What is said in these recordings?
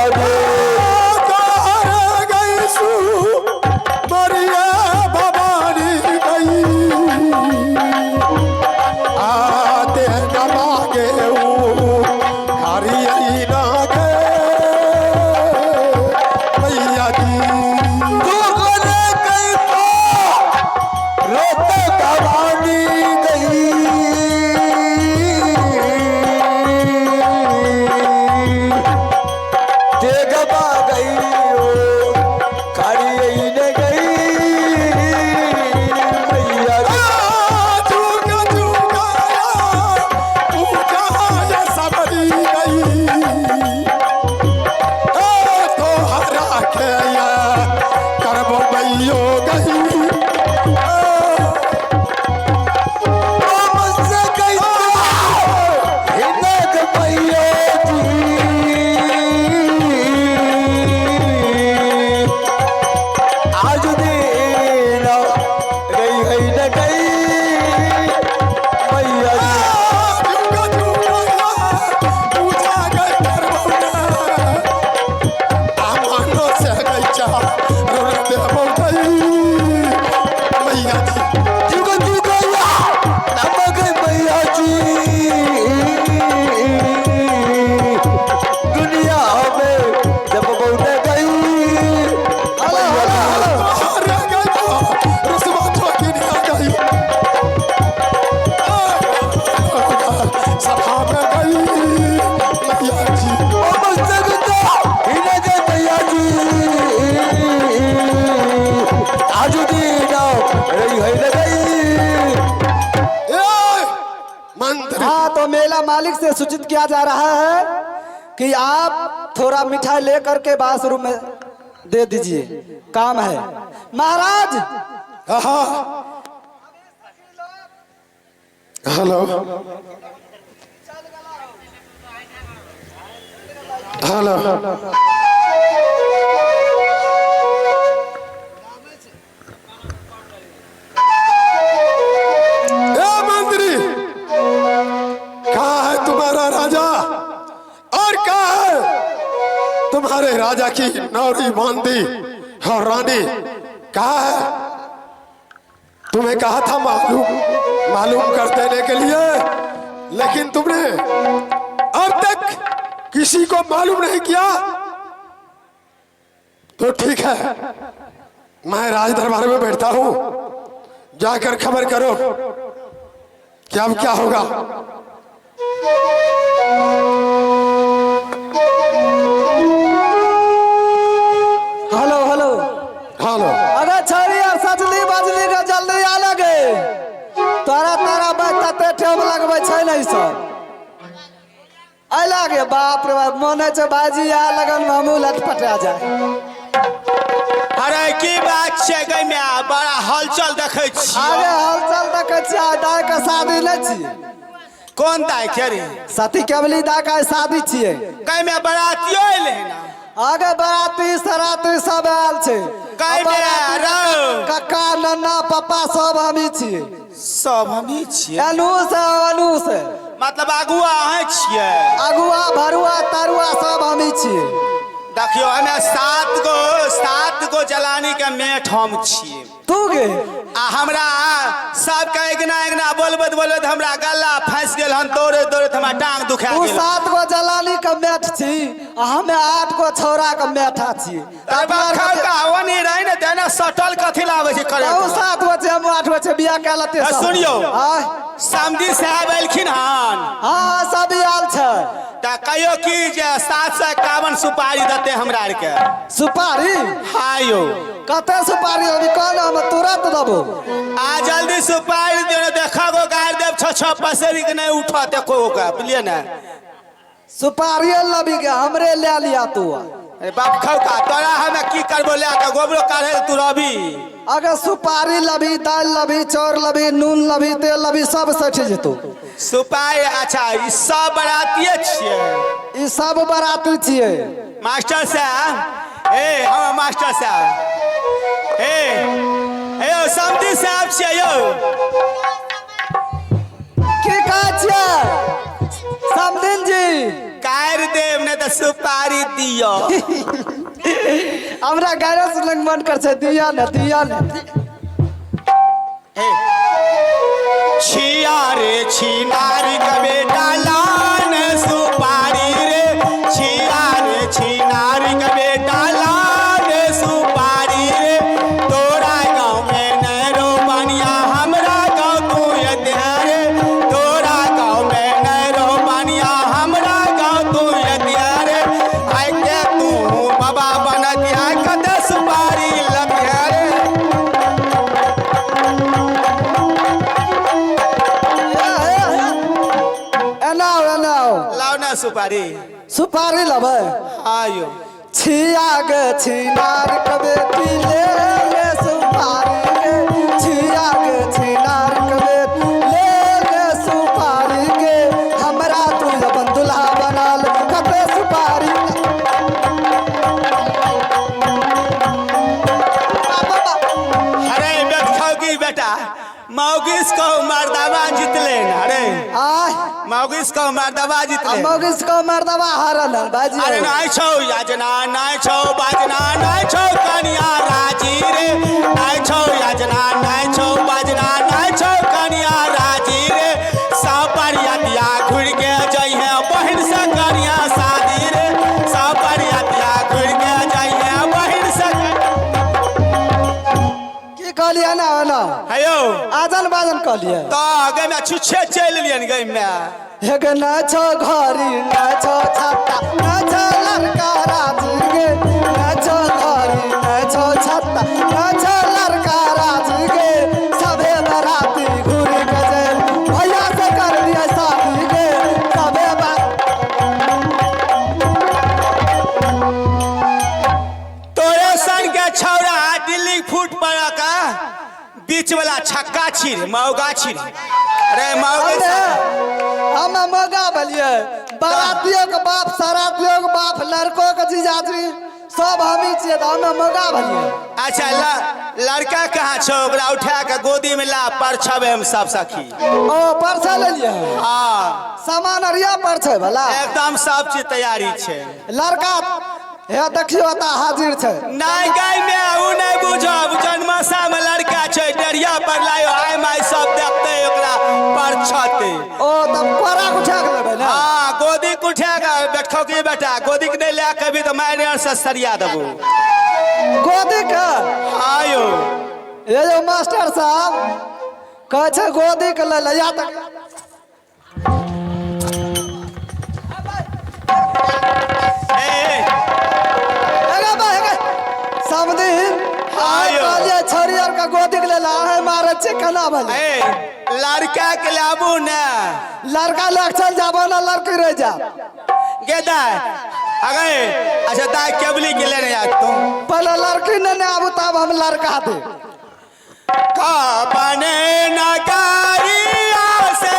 जी। गई सु मरिया भवानी गई आते गमागे हरियई नागे मैया जी। तू करे गई तो रोत भवानी गई। ते गबा गई ओ खारी ने गई मैया जी। जुग जुग पूजा सबरी गई तो हरा के करबो मैयो गई। मुझसे गई हिनक मैया जी। आज दिन गई गई न गई मैया जी। जुग जुग पूजा गई करबो आमानो से गई चा रो देबो गई मैया जी। जुग जुग या नमक मैया जी। दुनिया में जब बहुत गई मैया जी। हरा गई रुसवा ठोकिनिया गई सभा में गई मैया जी। ए मंत्री। हाँ, तो मेला मालिक से सूचित किया जा रहा है कि आप थोड़ा मिठाई लेकर के बाथरूम में दे दीजिए, काम है महाराज। हेलो हेलो ए मंत्री, कहाँ है तुम्हारा राजा और कहाँ है तुम्हारे राजा की नौरी बांदी और रानी? कहाँ है? तुम्हें कहा था मालूम मालूम कर देने के लिए, लेकिन तुमने अब तक किसी को मालूम नहीं किया। तो ठीक है, मैं राज दरबार में बैठता हूं, जाकर खबर करो कि अब क्या होगा। Hello hello hello. अरे छड़ी और सजली बजली के जल्दी आ लगे, तोरा तारा बचते ठेम लगबै छै नहीं सब अला गे। बाप रे बाप, मन छै भाईजी आ लगन में हमहूँ लटपटा जाए। अरे की बात छै गै माय, बड़ा हलचल देखै छी। अरे हलचल देखै छियै, आइ दाइ के शादी नहि छियै। कोन दाइ के रे? सती केवली दाइ के आइ शादी छियै। गै माय, बरातियो एलै ना? आगे बराती सराती सब आयल छै। गै माय, रौ। कक्का नन्ना पप्पा सब हमही छियै। सब हमही छियै? एनू से ओनू से। मतलब अगुआ अहीं छियै? अगुआ भरुआ तरुआ सब हमही छियै। देखियौ, हमे सात गो जलानी के मेठ हम छियै। तू गे? आ हमरा सबके एगना एगना बोलबैत बोलबैत हमरा गला फंसि गेल हन, दौड़ैत दौड़ैत हमरा टांग दुखा तू गेल। 7 गो जलानी के मेठ छी आ हमे 8 गो छौड़ा के मेठा छी। ओनी रही ने तेना सटल कथी लाबै छै करे। तू 7 गो छै, हम 8 गो छै, बियाह कए लेते सब। सुनियौ। आय। समधी साहब एलखिन हन? हाँ, सब आयल छै। तऽ कहियो की जे 751 सुपारी देते हमरा आरके। सुपारी? हाँ यौ। कते सुपारी अभी कहना, हम तुरंत देबो। आ जल्दी सुपारी दे, देखा गो गाड़ देब छह छह पसेरी के नहीं उठत एको गो के, बुझलियै ने? सुपारी लबी के हमरे ले लिया तू। अरे बाप खौका, तोरा हमे की करबो ले के, गोबरो काढ़े तू रहबी। अगर सुपारी लबी, दाल लबी, चाउर लबी, नून लबी, तेल लबी, सब सठि जेतो। सुपारी। अच्छा, ई सब बरातिये छियै? ई सब बराती छियै। मास्टर साहब, ए हमर मास्टर साहब, ए ए यौ समधी साहब छियै यौ। की कहै छियै समधिन जी? गारि देब ने तऽ सुपारी दियो। हमरा गायरो सुनक मन कर छै, दिया ने दिया ने। छिया रे छिनारी के बेटा लान सुपारी रे, छिया रे छिनारी के बेटा लान सुपारी रे, तोरा गाँव में नैरो बनिया हमरा गाँव तू यतिया रे, तोरा गाँव में नैरो बनिया हमरा गाँव तू यतिया रे, आइ के तू बाबा बनतिया कते सुपारी लगिया रे। एना आओ, एना आओ। लाओ ना सुपारी। सुपारी लेबै? आयो। छिया गे छिनार के बेटी ले ले सुपारी गे, छिया गे छिनार के बेटी ले ले सुपारी गे, हमरा तू अपन दुल्हा बना ले कते सुपारी। अरे बेटखौगी बेटा, मौगिस को मर्दावा जीतले न। अरे आय मौगिस को मर्दावा जीतले। मौगिस को मर्दावा हारल हन भाईजी। अरे नाय छौ याजना नाय छौ बाजना नाय छौ कनिया राजी रे, नाय छौ याजना नाय छौ बाजना नाय छौ कनिया राजी रे, सब बरियातिया घुर के जइहे बहिन से कनिया शादी रे, सब बरियातिया घुर के जइहे बहिन से। की कहलियै ना ना? हेयो आजन बाजन कहलियै तऽ गै में छुच्छे चलि एलियन गै में। हे गे ना छौ घरी ना छौ छत्ता ना छौ लड़का राजी गे, ना छौ घरी ना छौ छत्ता ना छौ लड़का राजी गे, सभे बराती घुर के जाय भैया से कर दिया शादी गे, सभे बा तोरे सन के छौड़ा दिल्ली फुट पर का बीच वाला छक्का छिर मौगा छिर। अरे मौगा हम मौगा भलिए, बारातियों के बाप सरातियों के बाप लड़कों के जीजाजी सब हम ही छियै, तऽ हम मौगा भलिए। अच्छा लड़का कहाँ छौ? ओकरा उठा के गोदी में ला परछबे हम सब सखी। ओ परछा लेलियै? हाँ। सामान अरिया परछै भला? एकदम सब चीज तैयारी छै। लड़का हे देखियो तऽ हाजिर छै। नहीं गई में उ नहीं बुझब, जन्मसा में लड़का छै डरिया पर लायो आइ माइ सब देखते ओकरा परछते। ओ तब कोरा के उठा के लेबै ने? हाँ गोदी के उठा के बैठो की बेटा, गोदी के नहीं ले के भी तो मारे से सरिया देबो गोदी के। आयो ये जो मास्टर साहब कहै छै गोदी के ले ले या तक। छोरी और का गोदी के ले ला है मारे छै केना भले? ए लड़का के लाबू ना, लड़का लग चल जाबो ना लड़की रह जा गेदा अगे। अच्छा दाई केबली के लेने आ तुम पहले लड़की ने आबू तब हम लड़का दे। का बने नगारिया से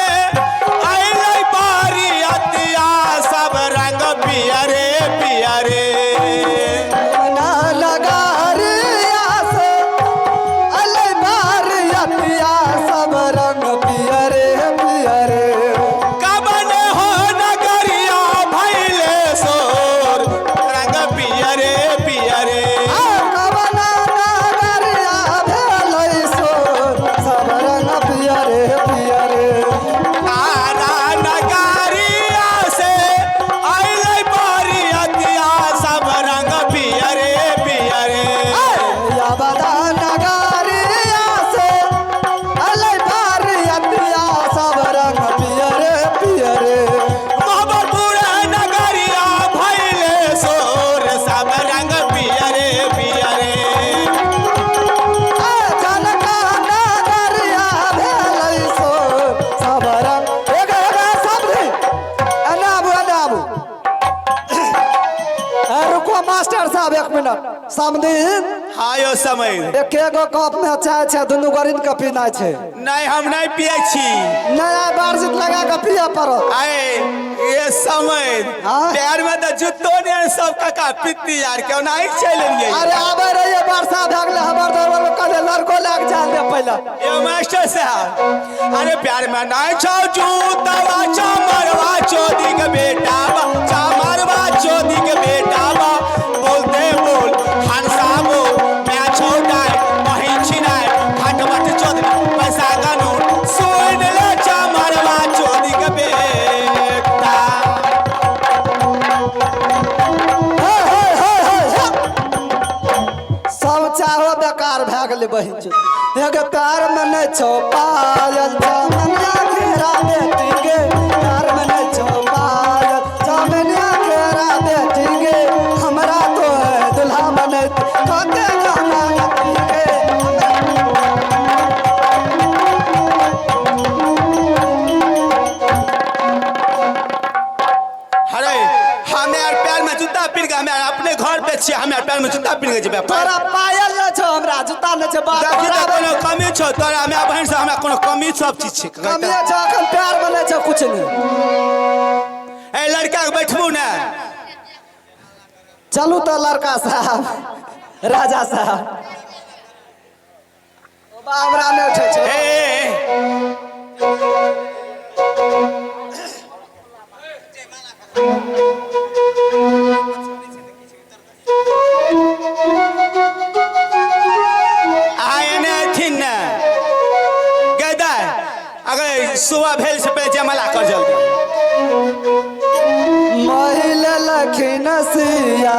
अइलै बारियतिया सब रंग पियरे पियरे, ना नगारिया से अइलै बारियतिया सब रंग पियरे पियरे, का बने हो नगरिया भइले सोर रंग पियरे पियरे, कबना नगरिया भेलै सोर सब रंग पियरे। यो मास्टर साहब एक मिनट समधिन। हाँ यो समय। एके गो कप में चाय छै, दुनू गरीन के पीना छै। नहीं, हम नहीं पिए छी। नया बारजित लगा के पिए पड़त। आए ये समय। हाँ? पैर में तो जूतो ने सब काका पित्ती यार क्यों नहीं चलेंगे। अरे आबे रहिए बरसा भए गेलै हमर दरबार में, कहले लड़को लाग जाल दे पहले। ये मास्टर साहब अरे प्यार में नहीं छो जूतवा चमरवा चोदी के बेटा बा, चमरवा चोदी के बेटा बा, बोलते बोल हंसा बोल मैं छोटाए वहीं छिनाए खट मट चोदी पैसा का नोट सुन ले चमरवा चोदी के बेटा। हे हे हे हे हे। सब चाहो बेकार भए गेलै बहिन चो। एगो प्यार में नहीं छो पायल चमनिया घेरा बेटी गे, प्यार में नहीं छो पायल चमनिया घेरा बेटी गे, हमरा तो है दुल्हा बने कते गहना लती गे। अरे हमें यार प्यार में जूता पीर के हमें अपने घर पे छियै, हमें पैर में जूता पीर के जेबै। तोरा पायल नहीं छो, हमरा जूता नहीं छो, बात देखी तऽ बराबर। कोनो कमी छौ तोरा माय बहिन से हमरा कोनो कमी सब चीज छै। कमी छो अखन प्यार में नहीं छो कुछ नहीं। ए लड़का के बैठबू ने। चलू तो लड़का साहब राजा साहब हमरा नहीं उठे छो। ए, ए, ए। अहाँ एने अथिन ने गदा अगर सुबह भेल से पहिले जयमाला कर जल्दी। महिला लखिन सिया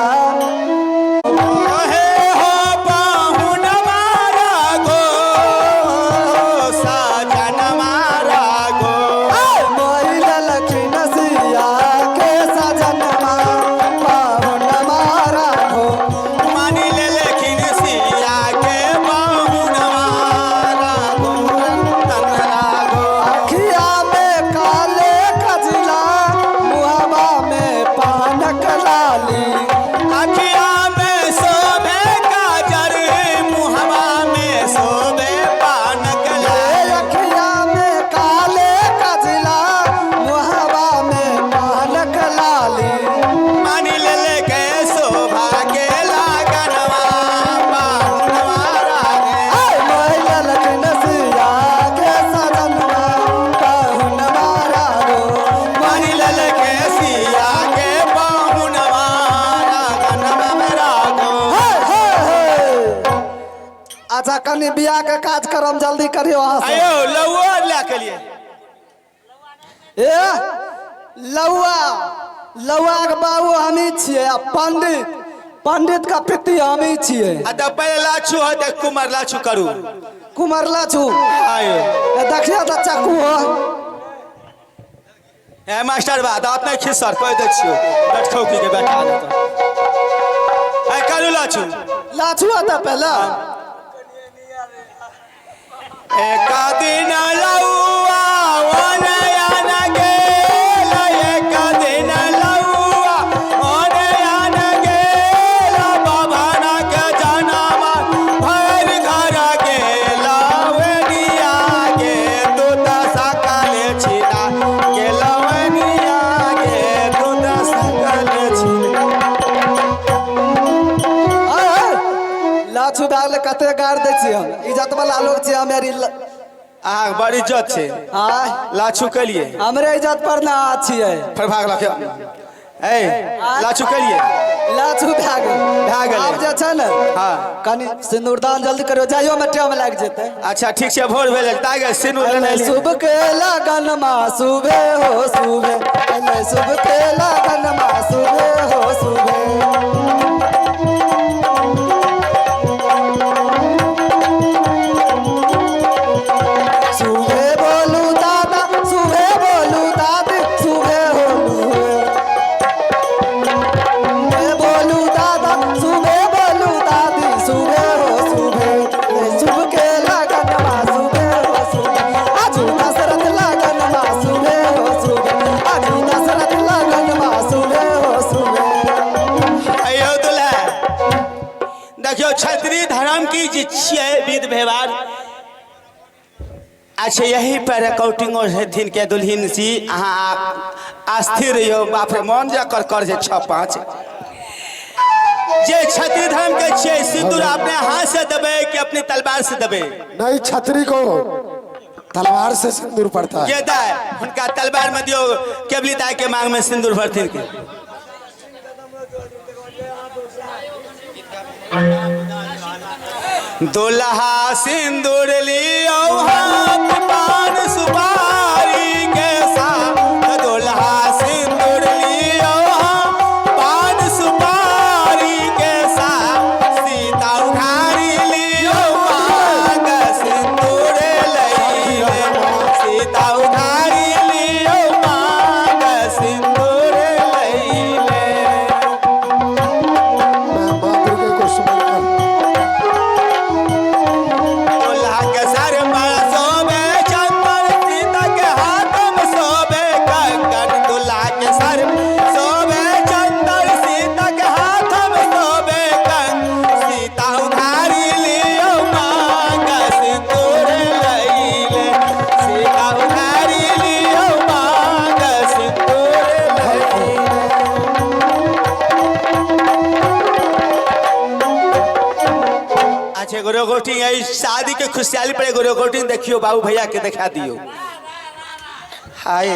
हे हो पाहुन मारा गो साजन मारा गो, महिला लखिन सिया के सजन पाहुन मारा गो, मानी ले लेकिन सिया के पाहुन मारा गो तन रागो। अखिया में काले कजला मुहबा में पानक लाली, अखिया में शोभे काजर मुहवा में शोभे पानक लाली, अखिया में काले कजला मुहबा में पानक लाली, मानी ले ले के शोभा के लागनवा पाहुन मारा गे। महिला लखन सिया के सजनवा पाहुन मारा गो, मानी ले ले के सिया के पाहुन मारा गनवा मेरा गो। हे हे हे। अच्छा कनि बियाह के कार्यक्रम जल्दी करियो अहाँ सब। आयो लौआ लए के लिए। ए लौआ लौआ के बाबू हमही छियै आ पंडित पंडित का पित्ती हमही छियै। आ तऽ पहिले लाछू होतै कुमार लाछू करू। कुमार लाछू आयो ए देखियो तऽ चक्कू हो। ए मास्टर बा तऽ अपने खिस्सर कहि दै छियौ बैठखौकी के बैठा देतौ। ए करू लाछू लाछू होतै पहिले। एक दिन लौआ ओनयन गेल, एक दिन लौआ ओनयन गेल, बभनक जनम भरि घर गेल, वेनिया गे तू तऽ सकल छिना गेल, वेनिया गे तू तऽ सकल छिना। लाछू भए गेलै कते गारि दै छियै हम, इज्जत वाला लोग छियै हम यार। अहाँके बड़ इज्जत छै। आय लाछू केलिए हमरे इज्जत पर ना छियै। फेर भागलक। ए लाछू केलिए लाछू भए गेल भए गेलै। आब जे छै ने हाँ। कनि सिन्दूरदान जल्दी करियो, जाइयो में टाइम लागि जेतै। अच्छा ठीक छै, भोर भेल तागे सिन्दूर लेने एलियै। शुभ के लगन मा सुबे हो सुबे, शुभ के लगन मा सुबे हो सुबे, सुबे बोलू दादा सुबे बोलू दादी सुबे होलू, सुबे बोलू दादा सुबे बोलू दादी सुबे हो सुबे, शुभ के लगन मा सुबे हो सुबे, आजू दशरथ लगन मा सुबे हो सुबे, आजू दशरथ लगन मा सुबे हो सुबे। देखियो क्षत्रिय धर्म की जे छियै विध व्यवहार। अच्छा यही पर रिकॉर्डिंग हेथिन के दुल्हिन सी, अहाँ अस्थिर रहियो। बाप रे, मन जा कर कर जे 6 5 जे क्षत्रिय धर्म के छियै, सिंदूर अपने हाथ से देबै कि अपनी तलवार से देबै? नहीं, छतरी को तलवार से सिंदूर पड़ता है। के दाय हुनका तलवार में दियो, केवली दाय के मांग में सिंदूर भरथिन के। दुल्हा सिंदूर लियो हाथ पान सुपारी के साथ, दुल्हा सिंदूर लियो हाथ पान सुपारी के साथ, सीता उखाड़ी लियो मांग सिंदूर लईले, सीता उखाड़ी लियो मांग सिंदूर लईले। मैं माँ दुर्गे को स्मरण कर। दुल्हा के सर पर शोभे चंदन, सीता के हाथ में शोभे कंगन। दुल्हा के सर पर शोभे चंदन, सीता के हाथ में शोभे कंगन, सीता उधारी लियो मांग सिंदूर लईले, सीता उधारी लियो मांग सिंदूर लईले। अच्छा एगो रिकॉर्डिंग है शादी के खुशहाली पर, एगो रिकॉर्डिंग देखियो, बाबू भैया के दिखा दियो। हाय